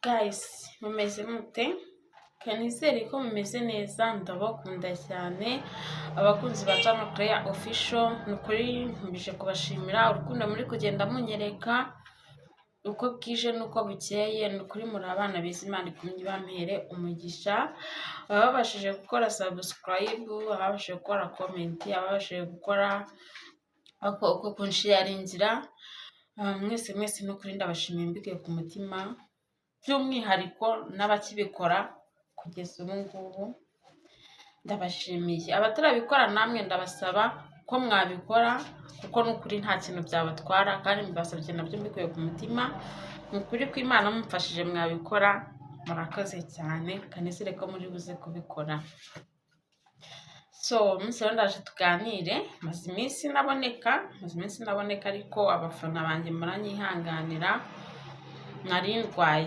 Guys, mumeze mute? Kanizere ko mumeze neza, ndabakunda cyane. Abakunzi ba Channel Claire Official, ni ukuri nkomeje kubashimira urukundo muri kugenda munyereka uko bwije n'uko bukeye. Ni ukuri muri abana beza, Imana ikumye bampere umugisha. Ababashije gukora subscribe, ababashije gukora comment, ababashije gukora uko kunsharingira, mwese mwese ni ukuri ndabashimiye mbikuye ku mutima, by'umwihariko n'abakibikora kugeza ubu ngubu ndabashimiye. Abatarabikora namwe ndabasaba ko mwabikora, kuko ni ukuri nta kintu byabatwara, kandi mbibasabye nabyo mbikuye ku mutima. Ni ukuri ko Imana mumfashije mwabikora. Murakoze cyane, kanizere ko muri buze kubikora. So umunsi rero ndaje tuganire. Maze iminsi naboneka, ariko abafana banjye muranyihanganira, nari ndwaye.